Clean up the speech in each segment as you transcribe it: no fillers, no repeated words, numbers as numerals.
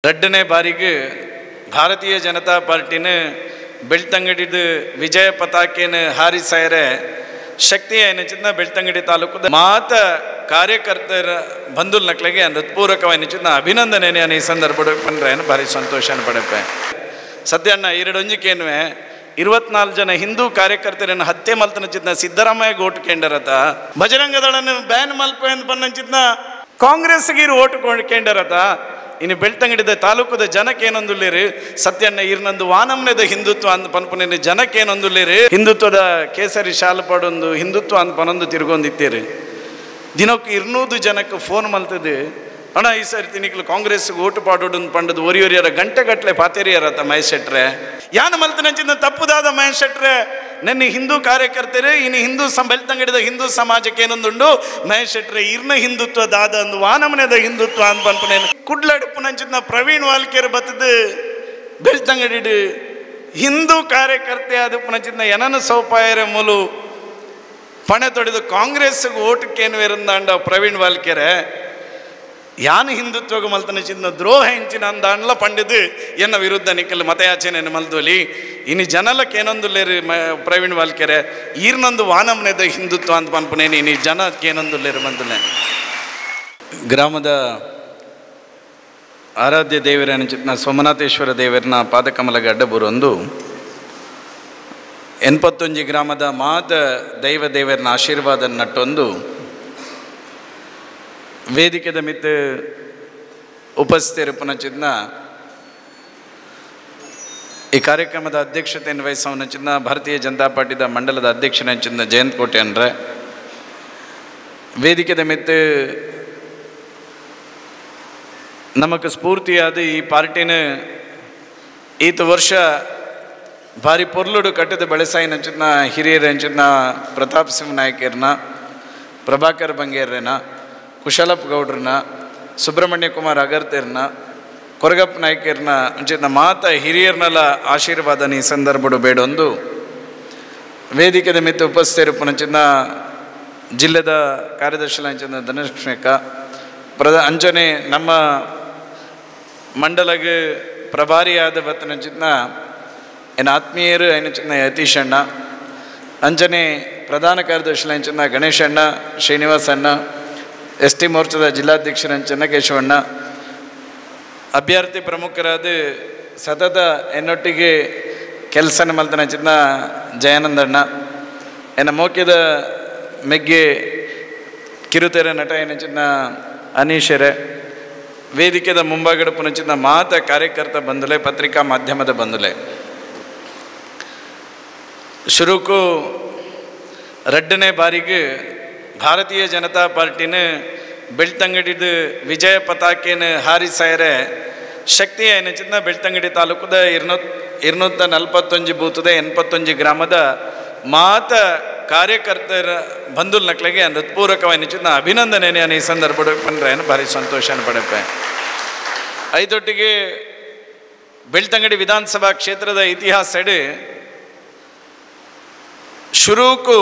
ರಡ್ಡನೇ ಬಾರಿಗೆ ಭಾರತೀಯ ಜನತಾ ಪಾರ್ಟಿನ ಬೆಳ್ತಂಗಡಿದು ವಿಜಯ ಪತಾಕೆನ ಹಾರಿಸಾಯರೆ ಶಕ್ತಿಯ ಏನಚಿನ್ನ ಬೆಳ್ತಂಗಡಿ ತಾಲೂಕದ ಮಾತ ಕಾರ್ಯಕರ್ತರ ಬಂಧುಲ್ ನಕ್ಲೆಗೆ ಹೃತ್ಪೂರ್ವಕವಾಗಿ ಅಭಿನಂದನೆ ಈ ಸಂದರ್ಭ ಪಂಡ್ರೆ ಭಾರಿ ಸಂತೋಷ ಪಡಪೆ. ಸತ್ಯಣ್ಣ ಎರಡೊಂಜಿಕೇನುವೆ 24 ಜನ ಹಿಂದೂ ಕಾರ್ಯಕರ್ತರನ್ನು ಹತ್ಯೆ ಮಲ್ತನಚಿದ್ನ ಸಿದ್ದರಾಮಯ್ಯ ಓಟು ಕೇಂಡರತ, ಬಜರಂಗದಳನ್ನು ಬ್ಯಾನ್ ಮಲ್ಪ ಎಂದು ಬಂದಂಚಿದ್ನ ಕಾಂಗ್ರೆಸ್ಗೆ ಇರು ಓಟು ಕೇಂಡರತ. ಇನ್ನು ಬೆಳ್ತಂಗಡಿದ ತಾಲೂಕದ ಜನಕ್ಕೇನೊಂದುಲ್ಲೇರಿ ಸತ್ಯಣ್ಣ ಇರ್ನಂದು ವಾನಮ್ನದ ಹಿಂದುತ್ವ ಅಂದ್ ಪನ್ಪುನ ಜನಕ್ಕೇನೊಂದುಲ್ಲೇರಿ ಹಿಂದುತ್ವದ ಕೇಸರಿ ಶಾಲು ಪಾಡೊಂದು ಹಿಂದುತ್ವ ಅಂದ್ ಪನೊಂದು ತಿರ್ಗೊಂದಿತ್ತೀರಿ. ದಿನಕ್ಕೆ 200 ಜನಕ್ಕೆ ಫೋನ್ ಮಲ್ತದೆ ಅಣ್ಣ ಈ ಸರಿ ತಿನಿಕ್ಲು ಕಾಂಗ್ರೆಸ್ಗೆ ಓಟು ಪಾಡೋಡು ಪಂಡದು ಒರಿ ಒರಿಯರ ಗಂಟೆಗಟ್ಟಲೆ ಪಾತೇರಿಯರತ ಮಹೇಶ್ ಶೆಟ್ರೆ. ಯಾನು ಮಲ್ತನಂಚಿನ ತಪ್ಪುದಾದ ಮಹೇಶ್ ಶೆಟ್ರೆ, ನನ್ನ ಹಿಂದೂ ಕಾರ್ಯಕರ್ತರು ಇನ್ನು ಹಿಂದೂ ಬೆಳ್ತಂಗಡಿದ ಹಿಂದೂ ಸಮಾಜಕ್ಕೆ ಏನೊಂದುಂಡು ಮಹೇಶ್ ಶೆಟ್ರೆ ಇರ್ನ ಹಿಂದುತ್ವ ದಾದ ಅಂದು ವಾನಮನೆದ ಹಿಂದುತ್ವ ಅಂದ್ ಪನ್ಪನೇನು ಕುಡ್ಲಡುಪುನಂಚಿನ ಪ್ರವೀಣ್ ವಾಲ್ಕೇರ್ ಬತ್ತದು ಬೆಳ್ತಂಗಡಿ ಹಿಂದೂ ಕಾರ್ಯಕರ್ತೆ ಆದ ಪುನಂಚಿನ ಏನನ್ನು ಸೌಪಾಯರ ಮೂಲು ಪಣೆ ತೊಡೆದು ಕಾಂಗ್ರೆಸ್ಗೆ ಓಟಕ್ಕೇನು ಇರಂದಾಂಡ ಪ್ರವೀಣ್ ವಾಲ್ಕೆರೆ ಯಾನು ಹಿಂದುತ್ವಗ ಮಲ್ತನ ಚಿನ್ನ ದ್ರೋಹ ಹೆಂಚಿನ ಅಂದಾಂಡ್ಲ ಪಂಡಿದು ಎನ್ನ ವಿರುದ್ಧ ನಿಕ್ಕಲು ಮತಯಾಚನೆ ಮಲ್ದೋಲಿ. ಇನ್ನು ಜನಲಕ್ಕೇನೊಂದುಲ್ಲೇರಿ ಪ್ರವೀಣ್ ವಾಲ್ಕೆರೆ ಈರ್ನೊಂದು ವಾನಮ್ನೆದ ಹಿಂದುತ್ವ ಅಂತ ಪನ್ಪನೇನು ಇನ್ನು ಜನಕ್ಕೇನೊಂದುಲ್ಲೇರು ಮಂದುಲೆ. ಗ್ರಾಮದ ಆರಾಧ್ಯ ದೇವರ ಚಿತ್ನ ಸೋಮನಾಥೇಶ್ವರ ದೇವರನ ಪಾದಕಮಲ ಗಡ್ಡಬೂರೊಂದು 81 ಗ್ರಾಮದ ಮಾತ ದೈವ ದೇವರನ ಆಶೀರ್ವಾದ ನಟ್ಟೊಂದು ವೇದಿಕೆದ ಮಿತ್ ಉಪಸ್ಥಿತರು ಪುನಚಿದ್ನ ಈ ಕಾರ್ಯಕ್ರಮದ ಅಧ್ಯಕ್ಷತೆಯನ್ನು ವಹಿಸವನಚಿದ್ನ ಭಾರತೀಯ ಜನತಾ ಪಾರ್ಟಿದ ಮಂಡಲದ ಅಧ್ಯಕ್ಷನ ಜಯಂತ್ ಕೋಟೆ ಅಂದ್ರೆ ವೇದಿಕೆದ ಮಿತ್ ನಮಕ್ ಸ್ಫೂರ್ತಿಯಾದ ಈ ಪಾರ್ಟಿನ ಈತ ವರ್ಷ ಭಾರಿ ಪೊರ್ಲುಡು ಕಟ್ಟದ ಬೆಳೆಸಾಯಿನಚಿದ್ನ ಹಿರಿಯರಂಚಿದ್ನ ಪ್ರತಾಪ್ ಸಿಂಹ ನಾಯಕರನ್ನ, ಪ್ರಭಾಕರ್ ಬಂಗೇರ್ರನ್ನ, ಕುಶಲಪ್ಪ ಗೌಡ್ರನ್ನ, ಸುಬ್ರಹ್ಮಣ್ಯ ಕುಮಾರ್ ಅಗರ್ತಿರ್ನ, ಕೊರಗಪ್ಪ ನಾಯಕರ್ನ ಅಂಚಿನ ಮಾತ ಹಿರಿಯರ್ನೆಲ್ಲ ಆಶೀರ್ವಾದನ ಈ ಸಂದರ್ಭಡು ಬೇಡೊಂದು ವೇದಿಕೆದ ಮಿತ್ತು ಉಪಸ್ಥಿತರು ಪುನಚಿನ್ನ ಜಿಲ್ಲೆದ ಕಾರ್ಯದರ್ಶಿ ಅಂಚಿನ ಧನಲಕ್ಷ್ಮಿಕ ಅಂಚನೆ ನಮ್ಮ ಮಂಡಲಗೆ ಪ್ರಭಾರಿಯಾದ ಬತ್ತನಂಚಿನ ಎನ್ನ ಆತ್ಮೀಯರು ಐನಚಿನ್ನ ಯತೀಶಣ್ಣ, ಅಂಚನೆ ಪ್ರಧಾನ ಕಾರ್ಯದರ್ಶಿ ಅಂಚಿನ ಗಣೇಶಣ್ಣ, ಶ್ರೀನಿವಾಸಣ್ಣ, ಎಸ್ ಟಿ ಮೋರ್ಚಾದ ಜಿಲ್ಲಾಧ್ಯಕ್ಷರ ಚೆನ್ನಕೇಶವಣ್ಣ, ಅಭ್ಯರ್ಥಿ ಪ್ರಮುಖರಾದ ಸತತ ಎನ್ನೊಟ್ಟಿಗೆ ಕೆಲಸನ ಮಲ್ತನ ಚಿನ್ನ ಜಯಾನಂದಣ್ಣ, ಎನ್ನ ಮೋಕ್ಯದ ಮೆಗ್ಗೆ ಕಿರುತೆರೆ ನಟ ಎನ್ನ ಚಿನ್ನ ಅನೀಶರೆ, ವೇದಿಕೆದ ಮುಂಭಾಗಡ ಪುನಚಿನ್ನ ಮಾತ ಕಾರ್ಯಕರ್ತ ಬಂಧುಲೆ, ಪತ್ರಿಕಾ ಮಾಧ್ಯಮದ ಬಂಧುಲೆ. ಶುರುಕು ರಡ್ಡನೇ ಬಾರಿಗೆ ಭಾರತೀಯ ಜನತಾ ಪಾರ್ಟಿನ ಬೆಳ್ತಂಗಡಿದು ವಿಜಯ ಪತಾಕೆನ ಹಾರಿಸಾಯರೆ ಶಕ್ತಿಯ ಏನಚಿನ್ನ ಬೆಳ್ತಂಗಡಿ ತಾಲೂಕದ 241 ಬೂತದ 81 ಗ್ರಾಮದ ಮಾತ ಕಾರ್ಯಕರ್ತರ ಬಂಧುಲ್ ನಕ್ಲೆಗೆ ಹೃತ್ಪೂರ್ವಕವಾಗಿ ಅಭಿನಂದನೆ ಈ ಸಂದರ್ಭ ಪಂಡ್ರೆ ಭಾರಿ ಸಂತೋಷ ಪಡಪೆ. ಐದೊಟ್ಟಿಗೆ ಬೆಳ್ತಂಗಡಿ ವಿಧಾನಸಭಾ ಕ್ಷೇತ್ರದ ಇತಿಹಾಸ ಶುರುಕು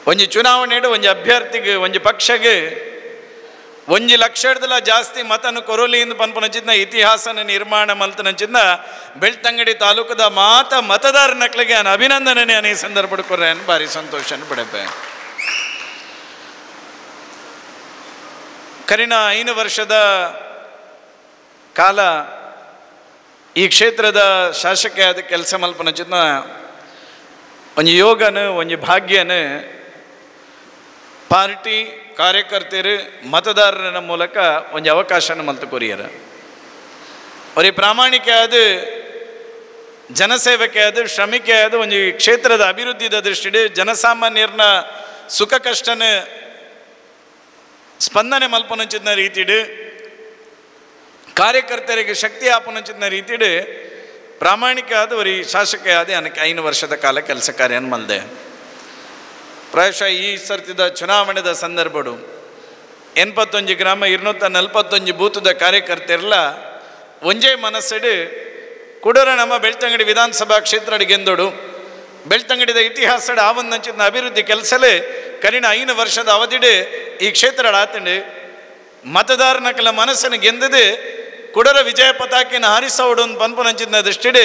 ಒಂಜಿ ಚುನಾವಣೆ ಒಂಜಿ ಅಭ್ಯರ್ಥಿಗೆ ಒಂಜಿ ಪಕ್ಷಗೆ 1 ಲಕ್ಷದಲ್ಲ ಜಾಸ್ತಿ ಮತನು ಕೊರೋಲಿ ಎಂದು ಪನ್ಪನಚಿದ್ನ ಇತಿಹಾಸನ ನಿರ್ಮಾಣ ಮಲ್ತನಚಿದ್ನ ಬೆಳ್ತಂಗಡಿ ತಾಲೂಕದ ಮಾತ ಮತದಾರ ನಕ್ಲಿಗೆ ಅಭಿನಂದನೆ ಈ ಸಂದರ್ಭ ಕೊರ್ರೆ ಭಾರಿ ಸಂತೋಷ ಪಡಪೆ. ಕರಿನ 5 ವರ್ಷದ ಕಾಲ ಈ ಕ್ಷೇತ್ರದ ಶಾಸಕಿಯಾದ ಕೆಲಸ ಮಲ್ಪನಚಿದ್ನ ಒಂಜಿ ಯೋಗನ ಒಂಜಿ ಭಾಗ್ಯನ ಪಾರ್ಟಿ ಕಾರ್ಯಕರ್ತರು ಮತದಾರರ ಮೂಲಕ ಒಂದು ಅವಕಾಶನ ಮಲ್ತು ಕೊರಿಯರ. ಅವರಿಗೆ ಪ್ರಾಮಾಣಿಕ ಆದ ಜನಸೇವಕೆ ಆದ ಶ್ರಮಿಕೆ ಆದ ಒಂದು ಕ್ಷೇತ್ರದ ಅಭಿವೃದ್ಧಿದ ದೃಷ್ಟಿಡಿ ಜನಸಾಮಾನ್ಯರನ್ನ ಸುಖ ಕಷ್ಟನ ಸ್ಪಂದನೆ ಮಲ್ಪನಂಚಿನ ರೀತಿಡು ಕಾರ್ಯಕರ್ತರಿಗೆ ಶಕ್ತಿ ಆಪನಂಚಿನ ರೀತಿಡು ಪ್ರಾಮಾಣಿಕ ಆದ ಶಾಸಕ ಆದ ಅನಕ್ಕೆ 5 ವರ್ಷದ ಕಾಲ ಕೆಲಸ ಕಾರ್ಯ ಮಲ್ದೆ. ಪ್ರಾಯಶಃ ಈ ಸರ್ತಿದ ಚುನಾವಣೆದ ಸಂದರ್ಭಡು 81 ಗ್ರಾಮ 241 ಬೂತದ ಕಾರ್ಯಕರ್ತರೆಲ್ಲ ಒಂಜೇ ಮನಸ್ಸಿಡು ಕುಡರ ನಮ್ಮ ಬೆಳ್ತಂಗಡಿ ವಿಧಾನಸಭಾ ಕ್ಷೇತ್ರ ಗೆಂದೋಡು ಬೆಳ್ತಂಗಡಿದ ಇತಿಹಾಸದ ಆವಂದಂಚಿನ ಅಭಿವೃದ್ಧಿ ಕೆಲಸಲೇ ಕರಿನ 5 ವರ್ಷದ ಅವಧಿಡು ಈ ಕ್ಷೇತ್ರ ಆತಂಡು ಮತದಾರನ ಕೆಲ ಮನಸ್ಸನ್ನು ಗೆಂದದು ಕುಡರ ವಿಜಯ ಪತಾಕಿನ ಹಾರಿಸೋಡು ಪನ್ಪುನಂಚಿನ ದೃಷ್ಟಿಡ್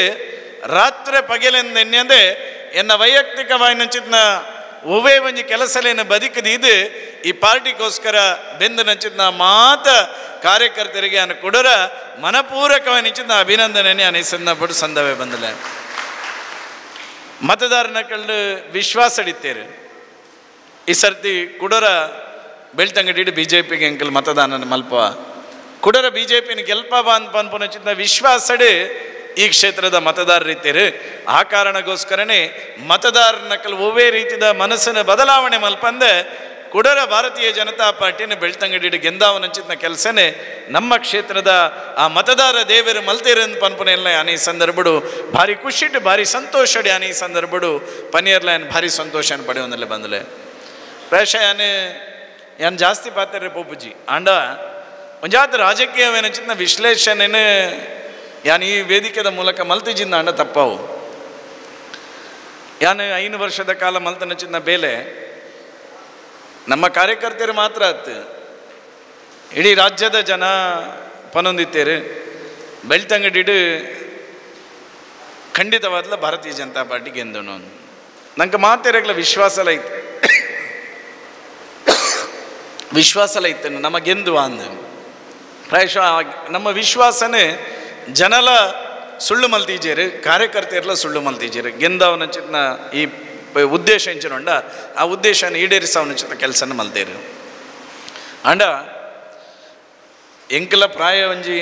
ರಾತ್ರಿ ಪಗೆಲೆಂದು ಎನ್ನೆಂದೆ ಎನ್ನ ವೈಯಕ್ತಿಕವಾಯಿನಂಚಿನ ಒವ್ವೇ ಒಂಜಿ ಕೆಲಸಲೇನ ಬದುಕದಿದ್ದು ಈ ಪಾರ್ಟಿಗೋಸ್ಕರ ಬೆಂದು ನಂಚಿನ ಮಾತ ಕಾರ್ಯಕರ್ತರಿಗೆ ಅನು ಕುಡರ ಮನಪೂರಕವಾಗಿ ನಿಂಚಿನ ಅಭಿನಂದನೆ ಅನಿಸನ್ನ ಪಡು ಸಂದವೇ ಬಂದಲೆ. ಮತದಾರನ ಕಳ್ಳು ವಿಶ್ವಾಸ ಹಿಡಿತೇರು. ಈ ಸರ್ತಿ ಕುಡರ ಬೆಳ್ತಂಗಡಿ ಬಿ ಜೆ ಪಿಗೆ ಅಂಕಲ್ ಮತದಾನ ಮಲ್ಪ ಕುಡರ ಬಿ ಜೆ ಪಿನ ಗೆಲ್ಪ ಅಂತ ಪನ್ಪುನಂಚಿನ ವಿಶ್ವಾಸಡು ಈ ಕ್ಷೇತ್ರದ ಮತದಾರರಿದ್ದೀರು. ಆ ಕಾರಣಕ್ಕೋಸ್ಕರನೇ ಮತದಾರನ ಕಲ್ ಒವ್ವೇ ರೀತಿಯ ಮನಸ್ಸಿನ ಬದಲಾವಣೆ ಮಲ್ಪಂದೆ ಕುಡರ ಭಾರತೀಯ ಜನತಾ ಪಾರ್ಟಿನ ಬೆಳ್ತಂಗಡಿ ಗೆಂದಾವನಂಚಿನ ಕೆಲಸನೇ ನಮ್ಮ ಕ್ಷೇತ್ರದ ಆ ಮತದಾರ ದೇವರು ಮಲ್ತೇರನ್ ಪನ್ಪುನೆಲ್ಲ ಅನೇ ಸಂದರ್ಭಡು ಭಾರಿ ಖುಷಿಟ್ಟು ಭಾರಿ ಸಂತೋಷಡಿ ಅನೇ ಸಂದರ್ಭಡು ಪನಿಯರ್ಲೈನ್ ಭಾರಿ ಸಂತೋಷ ಪಡೆಯುವಂದಲ್ಲೇ ಬಂದಲೆ. ಪ್ರಾಯಶಃ ಯಾನೆ ಯಾನ್ ಜಾಸ್ತಿ ಪಾತ್ರೆ ಪೋಪುಜಿ ಆಂಡ ಒಂಜಾತ ರಾಜಕೀಯವೇನಂಚಿನ ವಿಶ್ಲೇಷಣೆನೇ ಯಾನ್ ಈ ವೇದಿಕೆದ ಮೂಲಕ ಮಲ್ತಿಜಿಂದ ಅಂಡ ತಪ್ಪಾವು. ಯಾನು 5 ವರ್ಷದ ಕಾಲ ಮಲ್ತನಚಿನ್ನ ಬೇಲೆ ನಮ್ಮ ಕಾರ್ಯಕರ್ತರು ಮಾತ್ರ ಆತು, ಇಡೀ ರಾಜ್ಯದ ಜನ ಪನೊಂದಿತ್ತೇರು. ಬೆಳ್ತಂಗಡಿಡು ಖಂಡಿತವಾದ್ಲ ಭಾರತೀಯ ಜನತಾ ಪಾರ್ಟಿ ಗೆಂದನು ನಂಗೆ ಮಾತೇರಗ್ಲ ವಿಶ್ವಾಸಲ ಇತ್ತು, ವಿಶ್ವಾಸಲ ಇತ್ತು ನಮ್ಮ ಗೆಂದುವ ಅಂದ. ಪ್ರಾಯಶಃ ನಮ್ಮ ವಿಶ್ವಾಸನೇ ಜನಲ ಸುಳ್ಳು ಮಲ್ತೀಜೇರು, ಕಾರ್ಯಕರ್ತೆಯರೆಲ್ಲ ಸುಳ್ಳು ಮಲ್ತೀಜೇರು. ಗೆಂದವನಚಿತ್ನ ಈ ಉದ್ದೇಶ ಎಂಚಿನೊಂಡ ಆ ಉದ್ದೇಶನ ಈಡೇರಿಸವನಚಿತ ಕೆಲಸನ ಮಲ್ತೇರು. ಅಂಡ ಎಂಕಲ ಪ್ರಾಯ ಒಂಜಿ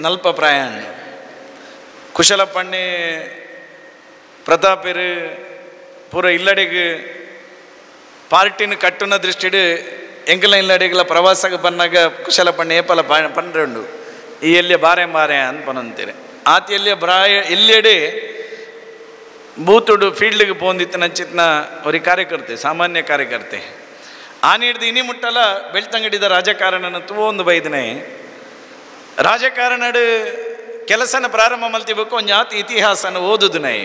ನಲ್ಪ ಪ್ರಾಯ ಕುಶಲಪ್ಪಣ್ಣೆ ಪ್ರತಾಪೇರು ಪೂರ ಇಲ್ಲಡೆಗೆ ಪಾರ್ಟಿನ ಕಟ್ಟುನ ದೃಷ್ಟಿಡು ಎಂಕಲ ಇಲ್ಲಡೆಗೆಲ್ಲ ಪ್ರವಾಸಕ್ಕೆ ಬಂದಾಗ ಕುಶಲಪ್ಪಣ್ಣೆ ಏಪಲ ಪನ್ರೆಂಡು ಈ ಎಲ್ಲಿಯ ಬಾರೆ ಬಾರೆ ಅಂತ ಪನಂತೀರಿ. ಆತ ಎಲ್ಲಿಯ ಬ್ರಾಯ ಎಲ್ಲೆಡೆ ಬೂತುಡು ಫೀಲ್ಡ್ಗೆ ಪೋಂದಿತ್ತು ನಂಚಿತ್ನ ಅವ್ರಿಗೆ ಕಾರ್ಯಕರ್ತೆ, ಸಾಮಾನ್ಯ ಕಾರ್ಯಕರ್ತೆ. ಆ ನೀಡ್ದು ಇನಿ ಮುಟ್ಟಲ ಬೆಳ್ತಂಗಡಿದ ರಾಜಕಾರಣನ ಒಂದು ಬೈದನೆ ರಾಜಕಾರಣಡು ಕೆಲಸನ ಪ್ರಾರಂಭ ಮಲ್ತಿಬೇಕು ಒಂದು ಜಾತಿ ಇತಿಹಾಸನ ಓದುದನೆ.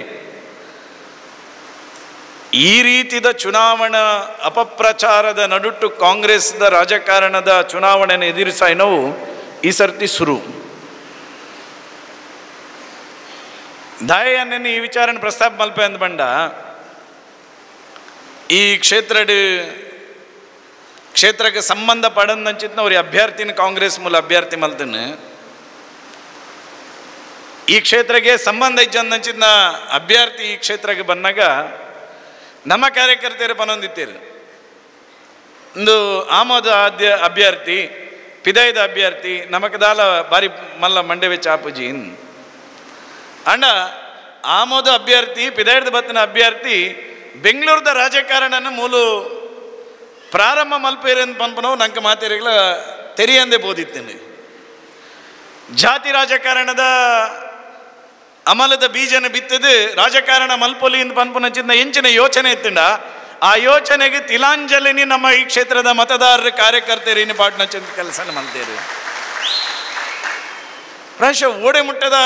ಈ ರೀತಿದ ಚುನಾವಣಾ ಅಪಪ್ರಚಾರದ ನಡುಟ್ಟು ಕಾಂಗ್ರೆಸ್ದ ರಾಜಕಾರಣದ ಚುನಾವಣೆಯನ್ನು ಎದುರಿಸಾಯಿನವು ಈ ಸರ್ತಿ ಸುರು. ದಾಯನ್ನೇ ಈ ವಿಚಾರನ ಪ್ರಸ್ತಾಪ ಮಲ್ಪೆ ಅಂದ ಬಂಡ ಈ ಕ್ಷೇತ್ರಕ್ಕೆ ಸಂಬಂಧ ಪಡಂದಂಚಿತ್ನ ಅವ್ರ ಅಭ್ಯರ್ಥಿನ ಕಾಂಗ್ರೆಸ್ ಮೂಲ ಅಭ್ಯರ್ಥಿ ಮಲ್ತನ ಈ ಕ್ಷೇತ್ರಕ್ಕೆ ಸಂಬಂಧ ಇಜ್ಜಂದಂಚಿತ್ನ ಅಭ್ಯರ್ಥಿ ಈ ಕ್ಷೇತ್ರಕ್ಕೆ ಬಂದಾಗ ನಮ್ಮ ಕಾರ್ಯಕರ್ತರು ಪನೊಂದಿತ್ತೀರು. ಒಂದು ಆಮೋದ ಆದ್ಯ ಅಭ್ಯರ್ಥಿ ಪಿದಾಯದ ಅಭ್ಯರ್ಥಿ ನಮಕದಾಲ ಬಾರಿ ಮಲ್ಲ ಮಂಡೆ ಚಾಪುಜಿ ಅಣ್ಣ ಆಮೋದ ಅಭ್ಯರ್ಥಿ ಪಿದಾಯದ ಬತ್ತಿನ ಅಭ್ಯರ್ಥಿ ಬೆಂಗಳೂರದ ರಾಜಕಾರಣನ ಮೂಲು ಪ್ರಾರಂಭ ಮಲ್ಪೇರೆಂದು ಪನ್ಪನವು ನಂಗೆ ಮಾತೇರಿಗಳ ತೆರೆಯಂದೇ ಬೋದಿತ್ತೇನೆ. ಜಾತಿ ರಾಜಕಾರಣದ ಅಮಲದ ಬೀಜನ ಬಿತ್ತದು ರಾಜಕಾರಣ ಮಲ್ಪೊಲಿ ಎಂದು ಪನ್ಪುನಂಚಿನ ಎಂಚಿನ ಯೋಚನೆ ಇತ್ತಂಡ ಆ ಯೋಚನೆಗೆ ತಿಲಾಂಜಲಿನಿ ನಮ್ಮ ಈ ಕ್ಷೇತ್ರದ ಮತದಾರರ ಕಾರ್ಯಕರ್ತರು ಇನ್ನು ಪಾಟ್ನಚಿಂತ ಕೆಲಸನ ಮಾಡ್ತೇವೆ. ಪ್ರಾಯಶಃ ಓಡೆ ಮುಟ್ಟದ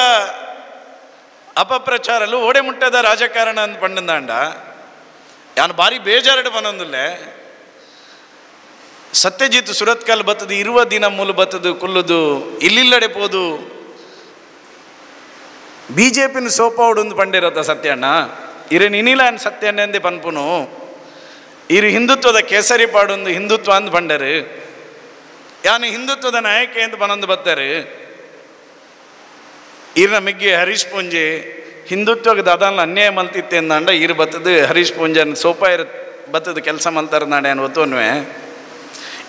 ಅಪಪ್ರಚಾರಲು ಓಡೆ ಮುಟ್ಟದ ರಾಜಕಾರಣ ಅಂತ ಪಂಡಂದಾಂಡ ಯಾನು ಭಾರಿ ಬೇಜಾರಡು ಬನ್ನೊಂದಿಲ್ಲ. ಸತ್ಯಜಿತ್ ಸುರತ್ಕಲ್ ಬತ್ತದು ಇರುವ ದಿನ ಮೂಲ ಬತ್ತದು ಕುಲ್ಲುದು ಇಲ್ಲಿಲ್ಲಡೆ ಪೋದು ಬಿ ಜೆ ಪಿನ ಸೋಪಾವುಡು ಪಂಡಿರತ್ತ ಸತ್ಯಣ್ಣ ಇರು ನಿನಿಲ ಸತ್ಯಣ್ಣ ಎಂದೇ ಪನ್ಪುನು ಇರು ಹಿಂದುತ್ವದ ಕೇಸರಿ ಪಾಡೊಂದು ಹಿಂದುತ್ವ ಅಂದ್ ಪಂಡರು ಯಾನು ಹಿಂದುತ್ವದ ನಾಯಕ ಅಂತ ಪನೊಂದು ಬತ್ತಾರೆ. ಇರ್ ನಮಗೆ ಹರೀಶ್ ಪೂಂಜೆ ಹಿಂದುತ್ವಕ್ಕೆ ದಾದಾನ ಅನ್ಯಾಯ ಮಲ್ತಿತ್ತೆ ಅಂದಾಂಡ ಇರು ಬತ್ತದು ಹರೀಶ್ ಪೂಂಜೆ ಸೋಪ ಇರ ಬತ್ತದ ಕೆಲಸ ಮಲ್ತಾರ ನಾಡೆ ಅನ್ ಒತ್ತೋನ್ವೆ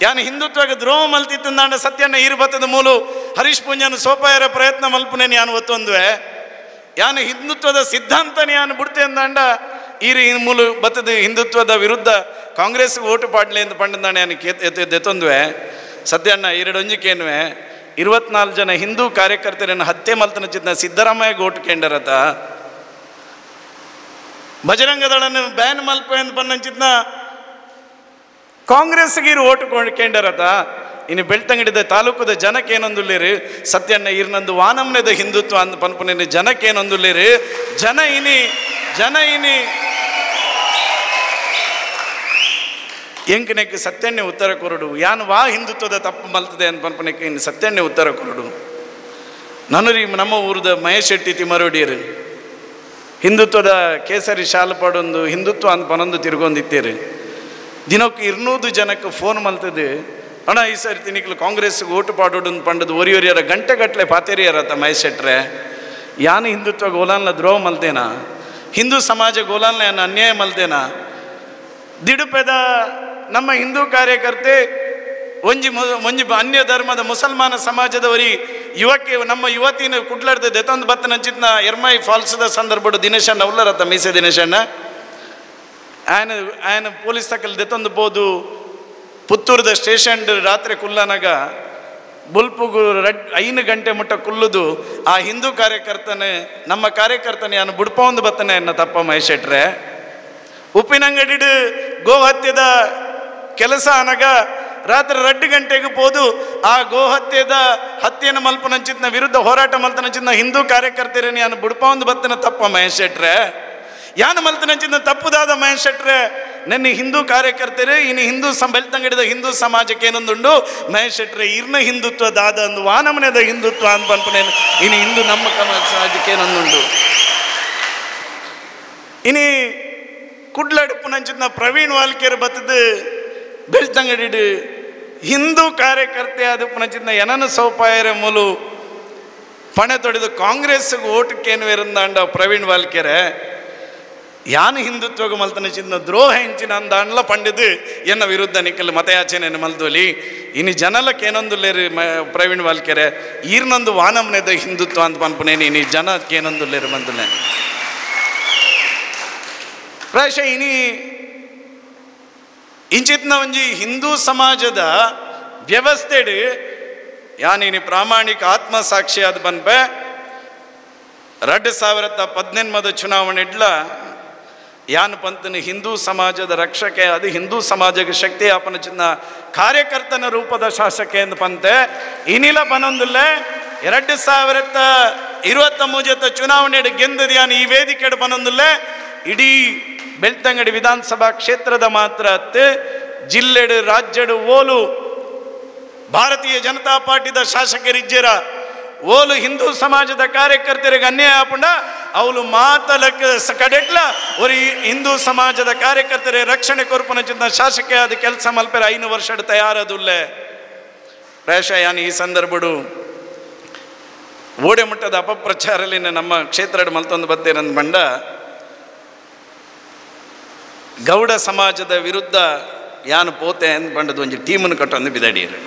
ಯಾನು ಹಿಂದುತ್ವಕ್ಕೆ ದ್ರೋಹ ಮಲ್ತಿತ್ತಂದಾಂಡ ಸತ್ಯಣ್ಣ ಇರು ಬತ್ತದ ಮೂಲು ಹರೀಶ್ ಪೂಂಜನ ಸೋಪ ಇರೋ ಪ್ರಯತ್ನ ಮಲ್ಪುನೇನು ಯಾನು ಒತ್ತೊಂದುವೆ ಯಾನು ಹಿಂದುತ್ವದ ಸಿದ್ಧಾಂತನೇ ಯಾನು ಬಿಡ್ತೆ ಅಂದಾಂಡ ಈರು ಮೂಲು ಬತ್ತದ ಹಿಂದುತ್ವದ ವಿರುದ್ಧ ಕಾಂಗ್ರೆಸ್ ಓಟು ಪಾಡ್ಲೆ ಅಂತ ಪಂಡಂದಾಂಡ ಯಾನು ಎತ್ತೊಂದುವೆ ಸತ್ಯಣ್ಣ ಎರಡೊಂಜಿಕೇನುವೆ 24 ಜನ ಹಿಂದೂ ಕಾರ್ಯಕರ್ತರನ್ನು ಹತ್ಯೆ ಮಲ್ತನ ಚಿತ್ತ ಸಿದ್ದರಾಮಯ್ಯ ಓಟು ಕೇಂಡರತ ಬಜರಂಗದಳನ್ನು ಬ್ಯಾನ್ ಮಲ್ಪ ಎಂದು ಪನ್ನಂಚಿತ್ನ ಕಾಂಗ್ರೆಸ್ಗೆ ಇರು ಓಟು ಕೇಂಡರತ ಇನ್ನು ಬೆಳ್ತಂಗಡಿದ ತಾಲೂಕದ ಜನಕ್ಕೇನೊಂದುಲ್ಲೇರು ಸತ್ಯಣ್ಣ ಇರ್ನಂದು ವಾನಮ್ನದ ಹಿಂದುತ್ವ ಅಂದ ಪನ್ಪುನ ಜನಕ್ಕೇನೊಂದುಲ್ಲೇರು ಜನ ಇನಿ ಜನ ಇನಿ ಎಂಕನೆಕ್ಕೆ ಸತ್ಯಣ್ಣೆ ಉತ್ತರ ಕೊರಡು ಯಾನು ವಾ ಹಿಂದುತ್ವದ ತಪ್ಪು ಮಲ್ತದೆ ಅಂತ ಪನ್ಪನೆಕ್ಕೆ ಇನ್ನು ಸತ್ಯಣ್ಣೆ ಉತ್ತರ ಕೊರಡು. ನನರಿ ನಮ್ಮ ಊರದ ಮಹೇಶ್ ಶೆಟ್ಟಿ ತಿಮರೋಡಿಯರು ಹಿಂದುತ್ವದ ಕೇಸರಿ ಶಾಲು ಪಾಡೊಂದು ಹಿಂದುತ್ವ ಅಂತ ಪನೊಂದು ತಿರ್ಗೊಂದಿತ್ತೀರಿ. ದಿನಕ್ಕೆ 200 ಜನಕ್ಕೆ ಫೋನ್ ಮಲ್ತದೆ, ಅಣ್ಣ ಈ ಸರಿ ತಿನಿಕ್ಲು ಕಾಂಗ್ರೆಸ್ಗೆ ಓಟು ಪಾಡೋಡು ಪಂಡದು ಒರಿ ಒರಿಯರ ಗಂಟೆಗಟ್ಟಲೆ ಪಾತೇರಿಯರತ್ತ ಮಹೇಶ್ ಶೆಟ್ರೆ. ಯಾನು ಹಿಂದುತ್ವ ಗೋಲಾನ್ಲ ದ್ರೋಹ ಮಲ್ತೇನಾ, ಹಿಂದೂ ಸಮಾಜ ಗೋಲಾನ್ಲ ಯಾನು ಅನ್ಯಾಯ ಮಲ್ತೇನಾ? ದಿಡುಪೆದ ನಮ್ಮ ಹಿಂದೂ ಕಾರ್ಯಕರ್ತೆ ಒಂಜಿ ಒಂಜಿ ಅನ್ಯ ಧರ್ಮದ ಮುಸಲ್ಮಾನ ಸಮಾಜದವರಿ ಯುವಕ್ಕೆ ನಮ್ಮ ಯುವತಿನ ಕುಡ್ಲಾಡ್ದ ದೆತೊಂದು ಬತ್ತನಂಚಿತ್ನ ಎರ್ಮಾಯಿ ಫಾಲ್ಸ್ದ ಸಂದರ್ಭಡು ದಿನೇಶಣ್ಣ ಉಲ್ಲರತ್ತ ಮೀಸೆ ದಿನೇಶಣ್ಣ ಆಯನ ಆಯನ ಪೊಲೀಸ್ ತಕಲ್ ದೆತೊಂದು ಬೋದು ಪುತ್ತೂರದ ಸ್ಟೇಷನ್ ರಾತ್ರಿ ಕುಲ್ಲನಾಗ ಬುಲ್ಪುಗು 5 ಗಂಟೆ ಮುಟ್ಟ ಕುಲ್ಲುದು ಆ ಹಿಂದೂ ಕಾರ್ಯಕರ್ತನೆ ನಮ್ಮ ಕಾರ್ಯಕರ್ತನೆ ಯಾನು ಬುಡ್ಪೊಂದು ಬತ್ತನೆ ಎನ್ನ ತಪ್ಪ ಮಹೇಶ್ ಶೆಟ್ರೆ. ಉಪ್ಪಿನಂಗಡಿಡು ಗೋಹತ್ಯದ ಕೆಲಸ ಅನಗ ರಾತ್ರಿ 2 ಗಂಟೆಗೆ ಪೋದು ಆ ಗೋಹತ್ಯದ ಹತ್ಯೆಯನ್ನು ಮಲ್ಪನಂಚಿತ್ನ ವಿರುದ್ಧ ಹೋರಾಟ ಮಲ್ತನಂಚಿತ್ನ ಹಿಂದೂ ಕಾರ್ಯಕರ್ತರೇನು ಯಾನು ಬುಡ್ಪೊಂದು ಬತ್ತನ ತಪ್ಪ ಮಹೇಶ್ ಶೆಟ್ರೆ. ಯಾನು ಮಲ್ತನಂಚಿತ್ನ ತಪ್ಪುದಾದ ಮಹೇಶ್ ಶೆಟ್ರೆ? ನನ್ನ ಹಿಂದೂ ಕಾರ್ಯಕರ್ತರೇ ಇನ್ನು ಹಿಂದೂ ಬೆಳ್ತಂಗಡಿದ ಹಿಂದೂ ಸಮಾಜಕ್ಕೆ ಏನೊಂದುಂಡು ಮಹೇಶ್ ಶೆಟ್ರೆ, ಇರ್ನ ಹಿಂದುತ್ವ ದಾದ ಅಂದು ವಾನಮನೆದ ಹಿಂದುತ್ವ ಅಂತ ಪನ್ಪನೇನು ಇನ್ನು ಹಿಂದೂ ನಮ್ಮ ಸಮಾಜಕ್ಕೆ ಏನೊಂದುಂಡು. ಇನಿ ಕುಡ್ಲಡುಪುನಂಚಿತ್ನ ಪ್ರವೀಣ್ ವಾಲ್ಕೇರ್ ಬತ್ತದು ಬೆಳ್ತಂಗಡಿಡು ಹಿಂದೂ ಕಾರ್ಯಕರ್ತೆ ಆದ ಪುನಚಿತ್ನ ಏನನ್ನು ಸೌಪಾಯರ ಮೂಲು ಪಣೆ ತೊಡೆದು ಕಾಂಗ್ರೆಸ್ಗೆ ಓಟಕ್ಕೇನು ಇರಂದಾಂಡ ಪ್ರವೀಣ್ ವಾಲ್ಕೆರೆ ಯಾನು ಹಿಂದುತ್ವಗ ಮಲ್ತನ ಚಿನ್ನ ದ್ರೋಹ ಹೆಂಚಿನ ಅಂದಾಂಡ್ಲ ಪಂಡಿದು ಎನ್ನ ವಿರುದ್ಧ ನಿಕ್ಕಲು ಮತಯಾಚನೆಯನ್ನು ಮಲ್ದೋಲಿ. ಇನ್ನು ಜನಲಕ್ಕೆ ಏನೊಂದುಲ್ಲೇರು ಪ್ರವೀಣ್ ವಾಲ್ಕೆರೆ, ಈರ್ನೊಂದು ವಾನಮ್ನೆದ ಹಿಂದುತ್ವ ಅಂತ ಪನ್ಪುನೇನು ಇನಿ ಜನಕ್ಕೆ ಏನೊಂದುಲ್ಲೇರು ಮಂದುಲೆ. ಪ್ರಾಯಶಃ ಇನಿ ಇಂಚಿತ್ನ ಒಂಜಿ ಹಿಂದೂ ಸಮಾಜದ ವ್ಯವಸ್ಥೆಡು ಯಾನಿನಿ ಪ್ರಾಮಾಣಿಕ ಆತ್ಮಸಾಕ್ಷಿ ಆದ ಬನ್ಪೆ 2018 ಚುನಾವಣೆ ಇಡ್ಲ ಯಾನ್ ಪಂತನ ಹಿಂದೂ ಸಮಾಜದ ರಕ್ಷಕೆ ಅದು ಹಿಂದೂ ಸಮಾಜಕ್ಕೆ ಶಕ್ತಿ ಆಪನ ಚಿನ್ನ ಕಾರ್ಯಕರ್ತನ ರೂಪದ ಶಾಸಕೆ ಎಂದು ಪಂತೆ ಇನಿಲ ಪನೊಂದುಲ್ಲೆ 2023 ಚುನಾವಣೆ ಗೆಂದದ ಯಾನ್ ಈ ವೇದಿಕೆ ಪನೊಂದುಲ್ಲೆ ಇಡೀ ಬೆಳ್ತಂಗಡಿ ವಿಧಾನಸಭಾ ಕ್ಷೇತ್ರದ ಮಾತ್ರ ಅತ್ತು ಜಿಲ್ಲೆಡು ರಾಜ್ಯಡು ಓಲು ಭಾರತೀಯ ಜನತಾ ಪಾರ್ಟಿದ ಶಾಸಕರಿಜ್ಜರ ಓಲು ಹಿಂದೂ ಸಮಾಜದ ಕಾರ್ಯಕರ್ತರಿಗೆ ಅನ್ಯಾಯ ಆಪುಂಡ ಅವಳು ಮಾತಲಕ್ಕ ಕಡೆಟ್ಲ ಒರಿ ಹಿಂದೂ ಸಮಾಜದ ಕಾರ್ಯಕರ್ತರೇ ರಕ್ಷಣೆ ಕೊರ್ಪುನ ಚಿಂತ ಶಾಸಕ ಆದ ಕೆಲಸ ಮಲ್ಪೆರ 5 ವರ್ಷ ತಯಾರದುಲ್ಲೆ. ಪ್ರಾಯಶಃ ಯಾನು ಈ ಸಂದರ್ಭಡು ಓಡೆ ಮಟ್ಟದ ಅಪಪ್ರಚಾರಲಿನ ನಮ್ಮ ಕ್ಷೇತ್ರ ಮಲ್ತೊಂದು ಬತ್ತೇರಂದು ಬಂಡ ಗೌಡ ಸಮಾಜದ ವಿರುದ್ಧ ಯಾನು ಪೋತೆ ಅಂದ್ ಬಂಡದ ಒಂಜಿ ಟೀಮನ್ನು ಕಟ್ಟೊಂದು ಬಿದಡಿಯರು.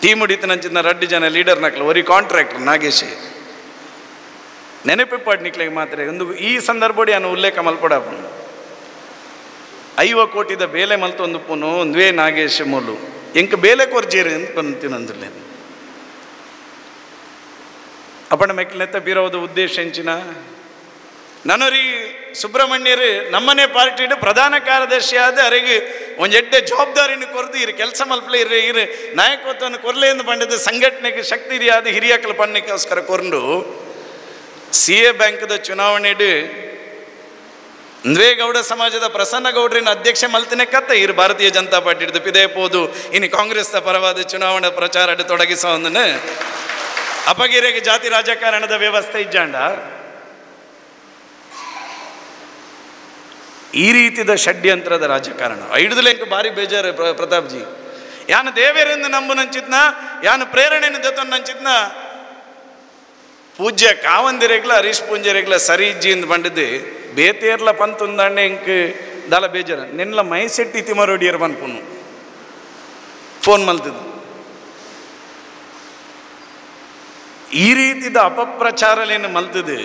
ಟೀಮ್ ಹಿಡಿತನಂಚಿನ 2 ಜನ ಲೀಡರ್ ನಕ್ಲು ಒರಿ ಕಾಂಟ್ರಾಕ್ಟರ್ ನಾಗೇಶ್ ನೆನಪಿಪ್ಪಾಡು ನಿಕ್ಲೆಗೆ ಮಾತ್ರ ಒಂದು ಈ ಸಂದರ್ಭಡಿ ಯಾನು ಉಲ್ಲೇಖ ಮಲ್ಪಡಾಪುನು 50 ಕೋಟಿದ ಬೇಲೆ ಮಲ್ತೊಂದು ಪುನು ಒಂದುವೇ ನಾಗೇಶ್ ಮೂಲು ಎಂಕ್ ಬೇಲೆ ಕೊರ್ಜೇರು ಅಂತ ಬಂತಿನಂದ್ರಲೆ ಅಪ್ಪಣ ಮೆಕ್ಲೆತ್ತ ಬೀರೋದ ಉದ್ದೇಶ ಎಂಚಿನ ನನರಿ ಸುಬ್ರಹ್ಮಣ್ಯರು ನಮ್ಮನೆ ಪಾರ್ಟಿಡು ಪ್ರಧಾನ ಕಾರ್ಯದರ್ಶಿಯಾದ ಅರೆಗೆ ಒಂದು ಎಡ್ಡೆ ಜವಾಬ್ದಾರಿನ ಕೊರದು ಇರು ಕೆಲಸ ಮಲ್ಪಲೆ ಇರು ಇರು ನಾಯಕತ್ವವನ್ನು ಕೊರಲೆ ಎಂದು ಪಂಡಿದ ಸಂಘಟನೆಗೆ ಶಕ್ತಿ ಇದೆಯಾದ ಹಿರಿಯಕಲ ಪಣ್ಣಕ್ಕೋಸ್ಕರ ಕೊರಂಡು CA ಬ್ಯಾಂಕ್ದ ಚುನಾವಣೆಡು ಗೌಡ ಸಮಾಜದ ಪ್ರಸನ್ನ ಗೌಡ್ರಿನ ಅಧ್ಯಕ್ಷ ಮಲ್ತಿನ ಕತ್ತ ಇರು ಭಾರತೀಯ ಜನತಾ ಪಾರ್ಟಿ ಹಿಡಿದು ಪಿದೇ ಪೋದು ಇನ್ನು ಕಾಂಗ್ರೆಸ್ನ ಪರವಾದ ಚುನಾವಣಾ ಪ್ರಚಾರ ತೊಡಗಿಸೋದನ್ನು ಅಪಗಿರೆಗೆ ಜಾತಿ ರಾಜಕಾರಣದ ವ್ಯವಸ್ಥೆ ಇಜ್ಜಾಂಡ. ಈ ರೀತಿದ ಷಡ್ಯಂತ್ರದ ರಾಜಕಾರಣ ಐಡುದಲೆಂಕು ಭಾರಿ ಬೇಜಾರು ಪ್ರತಾಪ್ಜಿ. ಯಾನು ದೇವರಿಂದ ನಂಬುನಂಚಿತ್ನ ಯಾನು ಪ್ರೇರಣೆಯನ್ನು ದತ್ತನಂಚಿತ್ನ ಪೂಜ್ಯ ಕಾವಂದಿರೆಗ್ಲ ಹರೀಶ್ ಪೂಂಜರೆಗ್ಲ ಸರಿ ಇಜ್ಜಿ ಎಂದು ಬಂಡಿದ್ದು ಬೇತೇರ್ಲ ಪಂತುಂದಾಂಡೆ ಇಂಕ್ ದಾಲ ಬೇಜಾರ ನಿನ್ನ ಮೈಸೆಟ್ಟಿ ತಿಮರೋಡಿಯರ್ ಪನ್ಪುನು ಫೋನ್ ಮಲ್ತಿದ್ದು. ಈ ರೀತಿದ ಅಪಪ್ರಚಾರಲೇನು ಮಲ್ತಿದ್ದು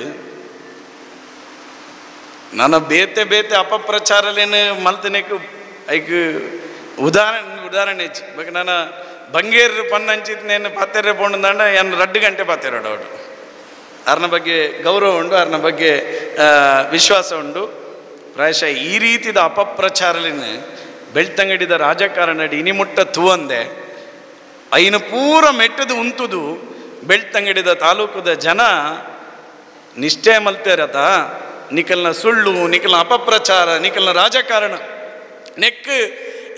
ನನ್ನ ಬೇತೆ ಬೇತೆ ಅಪಪ್ರಚಾರಲೇನು ಮಲ್ತನೇಕು ಐಕ್ ಉದಾಹರಣೆ ಹೆಚ್ಚು ನಾನು ಬಂಗೇರು ಪನ್ನಂಚಿತ್ನೇನು ಪಾತೆರೆ ಪೋಂಡಂದಾಂಡ ಏನು 2 ಗಂಟೆ ಪಾತೆರೋಡು ಅವಳು. ಅರ್ನ ಬಗ್ಗೆ ಗೌರವ ಉಂಡು, ಅರ್ನ ಬಗ್ಗೆ ವಿಶ್ವಾಸ ಉಂಡು. ಪ್ರಾಯಶಃ ಈ ರೀತಿದ ಅಪಪ್ರಚಾರಲಿನ ಬೆಳ್ತಂಗಡಿದ ರಾಜಕಾರಣ ಇನಿಮುಟ್ಟ ತೂವಂದೆ ಐನು ಪೂರ ಮೆಟ್ಟದು ಉಂತುದು ಬೆಳ್ತಂಗಡಿದ ತಾಲೂಕದ ಜನ ನಿಷ್ಠೆ ಮಲ್ತೇರತ ನಿಕಲ್ನ ಸುಳ್ಳು, ನಿಕಲ್ನ ಅಪಪ್ರಚಾರ, ನಿಕಲ್ನ ರಾಜಕಾರಣ ನೆಕ್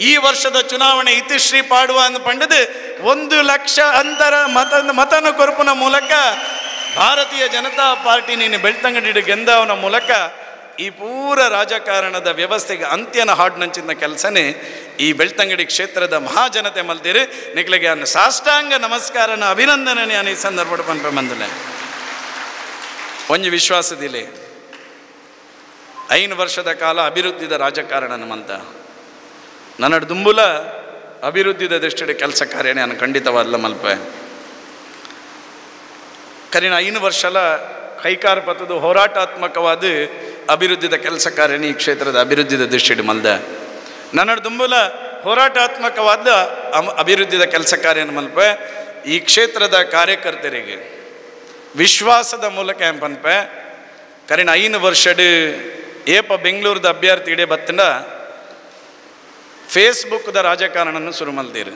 ಈ ವರ್ಷದ ಚುನಾವಣೆ ಇತಿಶ್ರೀ ಪಾಡುವ ಅಂದು ಪಂಡದು 1 ಲಕ್ಷ ಅಂತರ ಮತನ ಕೊರಪುನ ಮೂಲಕ ಭಾರತೀಯ ಜನತಾ ಪಾರ್ಟಿ ನೀನು ಬೆಳ್ತಂಗಡಿ ಗೆಂದವನ ಮೂಲಕ ಈ ಪೂರ ರಾಜಕಾರಣದ ವ್ಯವಸ್ಥೆಗೆ ಅಂತ್ಯನ ಹಾಡಿನಂಚಿನ ಕೆಲಸನೇ ಈ ಬೆಳ್ತಂಗಡಿ ಕ್ಷೇತ್ರದ ಮಹಾಜನತೆ ಮಲ್ತೀರಿ. ನಿಕ್ಲಿಗೆ ಅನ್ನ ಸಾಷ್ಟಾಂಗ ನಮಸ್ಕಾರನ ಅಭಿನಂದನೆ ನಾನು ಈ ಸಂದರ್ಭ ಪನ್ಪೆ ಬಂದಲೆ. ಒಂಜಿ ವಿಶ್ವಾಸದಿಲೆ 5 ವರ್ಷದ ಕಾಲ ಅಭಿವೃದ್ಧಿದ ರಾಜಕಾರಣ ನಮ್ಮಂತ ನನ್ನ ದುಂಬುಲ ಅಭಿವೃದ್ಧಿದ ದೃಷ್ಟಿಯ ಕೆಲಸ ಕಾರ್ಯನೇ ನಾನು ಖಂಡಿತವಾದಲ್ಲ ಮಲ್ಪೆ. ಕರಿನ 5 ವರ್ಷಲ ಕೈಕಾರ ಪತ್ತದ ಹೋರಾಟಾತ್ಮಕವಾದ ಅಭಿವೃದ್ಧಿದ ಕೆಲಸ ಕಾರ್ಯನೇ ಈ ಕ್ಷೇತ್ರದ ಅಭಿವೃದ್ಧಿದ ದೃಷ್ಟಿಡಿ ಮಲ್ದ. ನನ್ನ ದುಂಬುಲ ಹೋರಾಟಾತ್ಮಕವಾದ ಅಭಿವೃದ್ಧಿದ ಕೆಲಸ ಕಾರ್ಯನ ಮಲ್ಪೆ. ಈ ಕ್ಷೇತ್ರದ ಕಾರ್ಯಕರ್ತರಿಗೆ ವಿಶ್ವಾಸದ ಮೂಲಕ ಪನ್ಪೆ ಕರಿನ 5 ವರ್ಷಡ್ ಏಪ ಬೆಂಗಳೂರದ ಅಭ್ಯರ್ಥಿ ಇಡೇ ಬತ್ತಂಡ ಫೇಸ್ಬುಕ್ದ ರಾಜಕಾರಣವನ್ನು ಶುರು ಮಲ್ತೀರು.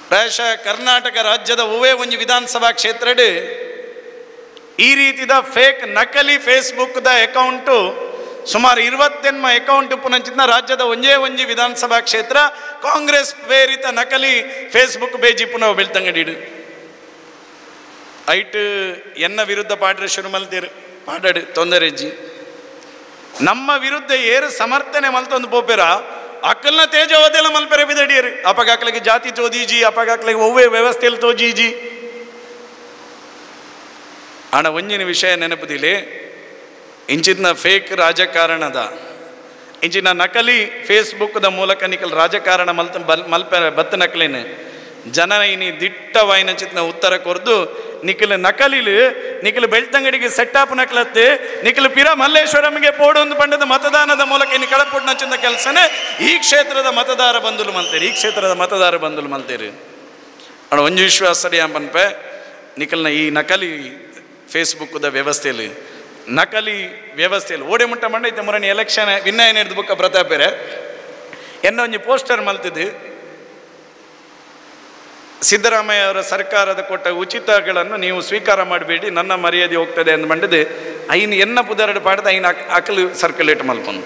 ಪ್ರಾಯಶಃ ಕರ್ನಾಟಕ ರಾಜ್ಯದ ಒವ್ವೇ ಒಂದು ವಿಧಾನಸಭಾ ಕ್ಷೇತ್ರಡ್ ಈ ರೀತಿದ ಫೇಕ್ ನಕಲಿ ಫೇಸ್ಬುಕ್ದ ಅಕೌಂಟು ಸುಮಾರು 28 ಅಕೌಂಟ್ ಪುನಂಚಿನ ರಾಜ್ಯದ ಒಂಜೇ ಒಂಜಿ ವಿಧಾನಸಭಾ ಕ್ಷೇತ್ರ ಕಾಂಗ್ರೆಸ್ ಪ್ರೇರಿತ ನಕಲಿ ಫೇಸ್ಬುಕ್ ಪೇಜ್ ಪುನಃ ಬೆಳ್ತಂಗಡಿಡು ಐಟ್ ಎನ್ನ ವಿರುದ್ಧ ಪಾಡ್ರೆ ಶುರು ಮಲ್ತೀರು ಪಾಡಾಡು ತೊಂದರೆಜ್ಜಿ ನಮ್ಮ ವಿರುದ್ಧ ಏರು ಸಮರ್ಥನೆ ಮಲ್ತೊಂದು ಪೋಪೆರ ಅಕ್ಕಲ್ನ ತೇಜವದೆಲ್ಲ ಮಲ್ಪೆರೆ ಬಿದಡಿಯರು ಅಪಗಾಕ್ಲಿಗೆ ಜಾತಿ ತೋದೀಜಿ ಅಪಗಾಕ್ಲಿಗೆ ಒವ್ವೇ ವ್ಯವಸ್ಥೆಯಲ್ಲಿ ತೋಜೀಜಿ. ಅಣ್ಣ ಒಂಜಿನ ವಿಷಯ ನೆನಪುದಿಲಿ ಇಂಚಿನ ಫೇಕ್ ರಾಜಕಾರಣದ ಇಂಚಿನ ನಕಲಿ ಫೇಸ್ಬುಕ್ದ ಮೂಲಕ ನಿಕಲ್ ರಾಜಕಾರಣ ಮಲ್ತ ಮಲ್ಪೆ ಬತ್ತ ನಕಲೇನು ಜನ ಇನಿ ದಿಟ್ಟವಾಯಿನ ಚಿತ್ನ ಉತ್ತರ ಕೊರ್ದು ನಿಖಲ್ ನಕಲಿಲು ನಿಖಲ್ ಬೆಳ್ತಂಗಡಿಗೆ ಸೆಟ್ಟಾಪ್ ನಕಲತ್ತೆ ನಿಖಲ್ ಪಿರ ಮಲ್ಲೇಶ್ವರಮ್ಗೆ ಪೋಡೊಂದು ಪಂಡದ ಮತದಾನದ ಮೂಲಕ ಇನ್ನು ಕಳಪೊಡ್ನ ಚಿಂದ ಕೆಲಸನೇ ಈ ಕ್ಷೇತ್ರದ ಮತದಾರ ಬಂಧುಲು ಮಲ್ತೇರಿ ಈ ಕ್ಷೇತ್ರದ ಮತದಾರ ಬಂಧುಲು ಮಲ್ತೇರಿ. ಅಣ್ಣ ಒಂಜು ವಿಶ್ವಾಸ ಸರಿ ಪನ್ಪೆ ನಿಖಲ್ನ ಈ ನಕಲಿ ಫೇಸ್ಬುಕ್ದ ವ್ಯವಸ್ಥೆಯಲ್ಲಿ ನಕಲಿ ವ್ಯವಸ್ಥೆಯಲ್ಲಿ ಓಡೆ ಮುಟ್ಟ ಮಂಡೈತೆ ಮೊರನಿ ಎಲೆಕ್ಷನ್ ವಿನ್ನಯನ ಹಿಡಿದು ಬುಕ್ಕ ಪ್ರತಾಪೇರೆ ಎನ್ನ ಒಂಜಿ ಪೋಸ್ಟರ್ ಮಲ್ತಿದ್ದು ಸಿದ್ದರಾಮಯ್ಯ ಅವರ ಸರ್ಕಾರದ ಕೊಟ್ಟ ಉಚಿತಗಳನ್ನು ನೀವು ಸ್ವೀಕಾರ ಮಾಡಬೇಡಿ ನನ್ನ ಮರ್ಯಾದೆ ಹೋಗ್ತದೆ ಅಂದು ಮಂಡಿದ್ದು ಐನು ಎನ್ನ ಪುದರಡು ಪಾಡದ ಐನು ಅಕಲು ಸರ್ಕ್ಯುಲೇಟ್ ಮಲ್ಪನು.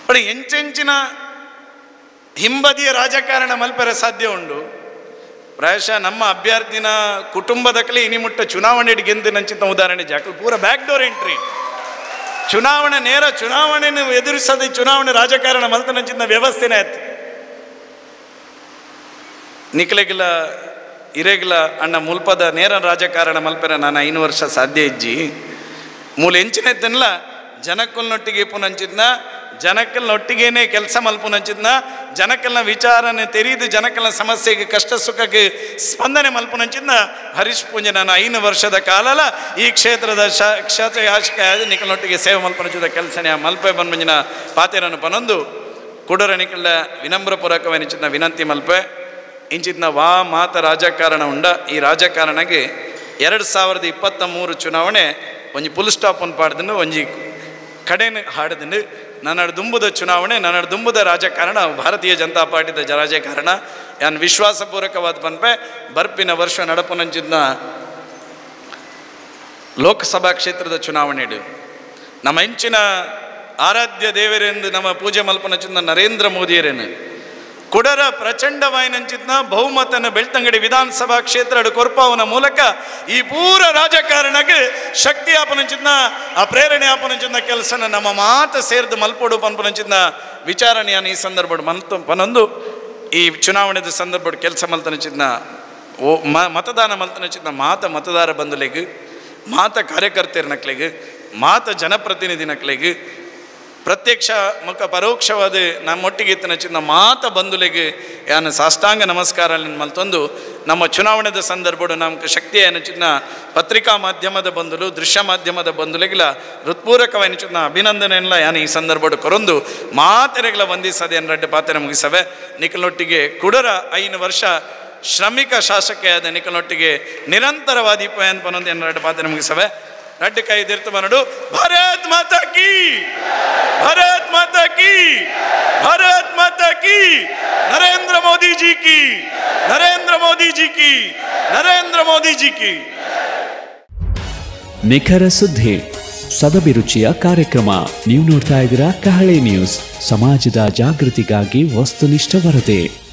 ಬಟ್ ಎಂಚೆಂಚಿನ ಹಿಂಬದಿಯ ರಾಜಕಾರಣ ಮಲ್ಪೆರೆ ಸಾಧ್ಯ ಉಂಡು. ಪ್ರಾಯಶಃ ನಮ್ಮ ಅಭ್ಯರ್ಥಿನ ಕುಟುಂಬದಕಲಿ ಇನಿ ಮುಟ್ಟ ಚುನಾವಣೆ ಗೆದ್ದು ನಂಚಿತ ಉದಾಹರಣೆ ಜಾಕಲು ಪೂರ back door entry ಚುನಾವಣೆ ನೇರ ಚುನಾವಣೆಯನ್ನು ಎದುರಿಸದೆ ಚುನಾವಣೆ ರಾಜಕಾರಣ ಮಲ್ತ ನಂಚಿನ ವ್ಯವಸ್ಥೆನೇ ಆಯ್ತು. ನಿಕ್ಲೆಗಿಲ್ಲ ಇರೆಗಿಲ್ಲ ಅಣ್ಣ ಮುಲ್ಪದ ನೇರ ರಾಜಕಾರಣ ಮಲ್ಪೆರ ನಾನು 5 ವರ್ಷ ಸಾಧ್ಯ ಇಜ್ಜಿ ಮೂಲ ಎಂಚಿನ ಜನಕ್ಕಲ್ನೊಟ್ಟಿಗೆ ಪುನಂಚಿದ್ನ ಜನಕ್ಕಲ್ನೊಟ್ಟಿಗೇನೆ ಕೆಲಸ ಮಲ್ಪುನಂಚಿದ್ನ ಜನಕ್ಕಲ್ನ ವಿಚಾರನೆ ತೆರೆದು ಜನಕ್ಕಲ್ನ ಸಮಸ್ಯೆಗೆ ಕಷ್ಟ ಸುಖಕ್ಕೆ ಸ್ಪಂದನೆ ಮಲ್ಪುನಂಚಿದ್ನ ಹರೀಶ್ ಪೂಂಜೆ ನಾನು 5 ವರ್ಷದ ಕಾಲಲ ಈ ಕ್ಷೇತ್ರದ ಕ್ಷೇತ್ರ ಶಾಸಕ ನಿಖಲ್ನೊಟ್ಟಿಗೆ ಸೇವೆ ಮಲ್ಪನಂಚಿದ ಕೆಲಸನೇ ಮಲ್ಪೆ ಬನ್ಮಂಜಿನ ಪಾತೆರನ್ನು ಪನೊಂದು ಕುಡರ ನಿಖಲ ವಿನಮ್ರಪೂರ್ವಕವೆನಿಚಿದ್ನ ವಿನಂತಿ ಮಲ್ಪೆ. ಇಂಚಿದ್ನ ವಾ ಮಾತ ರಾಜಕಾರಣ ಉಂಡ ಈ ರಾಜಕಾರಣಕ್ಕೆ 2023 ಚುನಾವಣೆ ಒಂಜಿ ಫುಲ್ ಸ್ಟಾಪ್ ಅನ್ನು ಪಾಡ್ದನ್ನು ಒಂಜಿ ಕಡೆನ ಹಾಡದನ್ನು ನನ್ನ ದುಂಬುದ ಚುನಾವಣೆ ನನ್ನ ದುಂಬುದ ರಾಜಕಾರಣ ಭಾರತೀಯ ಜನತಾ ಪಾರ್ಟಿದ ರಾಜಕಾರಣ ಯಾನ್ ವಿಶ್ವಾಸಪೂರ್ವಕವಾದ ಪನ್ಪೆ ಬರ್ಪಿನ ವರ್ಷ ನಡಪುನಂಚಿದ್ನ ಲೋಕಸಭಾ ಕ್ಷೇತ್ರದ ಚುನಾವಣೆ ನಮ್ಮ ಹೆಂಚಿನ ಆರಾಧ್ಯ ದೇವರೆಂದು ನಮ್ಮ ಪೂಜೆ ಮಲ್ಪನಂಚಿದ್ನ ನರೇಂದ್ರ ಮೋದಿಯರೇನು ಕುಡರ ಪ್ರಚಂಡವಾಯಿನಂಚಿದ್ನ ಬಹುಮತನ ಬೆಳ್ತಂಗಡಿ ವಿಧಾನಸಭಾ ಕ್ಷೇತ್ರ ಕೊರ್ಪಾವನ ಮೂಲಕ ಈ ಪೂರ ರಾಜಕಾರಣಕ್ಕೆ ಶಕ್ತಿ ಆಪನಂಚಿದ್ನ ಆ ಪ್ರೇರಣೆ ಆಪನಂಚಿದ್ನ ಕೆಲಸನ ನಮ್ಮ ಮಾತ ಸೇರಿದು ಮಲ್ಪೋಡು ಪನ್ಪನಂಚಿದ್ನ ವಿಚಾರಣೆಯನ್ನು ಈ ಸಂದರ್ಭ ಮಲ್ತು ಪನೊಂದು ಈ ಚುನಾವಣೆದ ಸಂದರ್ಭ ಕೆಲಸ ಮಲ್ತನಂಚಿದ್ನ ಓ ಮತದಾನ ಮಲ್ತನಂಚಿದ್ನ ಮಾತ ಮತದಾರ ಬಂಧುಲೆಗ್ ಮಾತ ಕಾರ್ಯಕರ್ತರ ನಕ್ಲೆಗ್ ಮಾತ ಜನಪ್ರತಿನಿಧಿ ನಕ್ಲೆಗ್ ಪ್ರತ್ಯಕ್ಷ ಮುಖ ಪರೋಕ್ಷವಾದ ನಮ್ಮೊಟ್ಟಿಗೆ ಇತ್ತನ ಮಾತ ಬಂಧುಲೆಗೆ ಯಾನ ಸಾಷ್ಟಾಂಗ ನಮಸ್ಕಾರ ಮಲ್ತೊಂದು ನಮ್ಮ ಚುನಾವಣೆದ ಸಂದರ್ಭಡು ನಮ್ಮ ಶಕ್ತಿಯ ಚಿನ್ನ ಪತ್ರಿಕಾ ಮಾಧ್ಯಮದ ಬಂಧುಲು ದೃಶ್ಯ ಮಾಧ್ಯಮದ ಬಂಧುಲೆಗಿಲ ಹೃತ್ಪೂರ್ವಕವಾದ ಅಭಿನಂದನೆಲ್ಲ ಯಾನ ಈ ಸಂದರ್ಭಡು ಕೊರೊಂದು ಮಾತೆರೆಗಳ ವಂದಿಸದೆ ರಡ್ಡು ಪಾತ್ರೆ ಮುಗಿಸವೆ. ನಿಖಲ್ನೊಟ್ಟಿಗೆ ಕುಡರ 5 ವರ್ಷ ಶ್ರಮಿಕ ಶಾಸಕಿಯಾದ ನಿಖಲ್ನೊಟ್ಟಿಗೆ ನಿರಂತರವಾದ ಪನೊಂದು ರಡ್ಡು ಪಾತ್ರೆ ಮುಗಿಸವೆ. ರಡ್ಡು ಕೈ ದಿರ್ತು ಬನಡು ಭಾರತ್ ಮಾತಾ ಕೀ ಭಾರತ್ ಮಾತಾ ಕೀ ಭಾರತ್ ಮಾತಾ ಕೀ ನರೇಂದ್ರ ಮೋದಿ ಜಿ ಕಿ ನರೇಂದ್ರ ಮೋದಿ ಜಿ ಕಿ ನರೇಂದ್ರ ಮೋದಿ ಜಿ ಕಿ. ನಿಖರ ಸುದ್ದಿ. ಸದಭಿರುಚಿಯ ಕಾರ್ಯಕ್ರಮ. ನೀವು ನೋಡ್ತಾ ಇದ್ದೀರಾ ಕಹಳೆ ನ್ಯೂಸ್, ಸಮಾಜದ ಜಾಗೃತಿಗಾಗಿ ವಸ್ತುನಿಷ್ಠ ವರದಿ.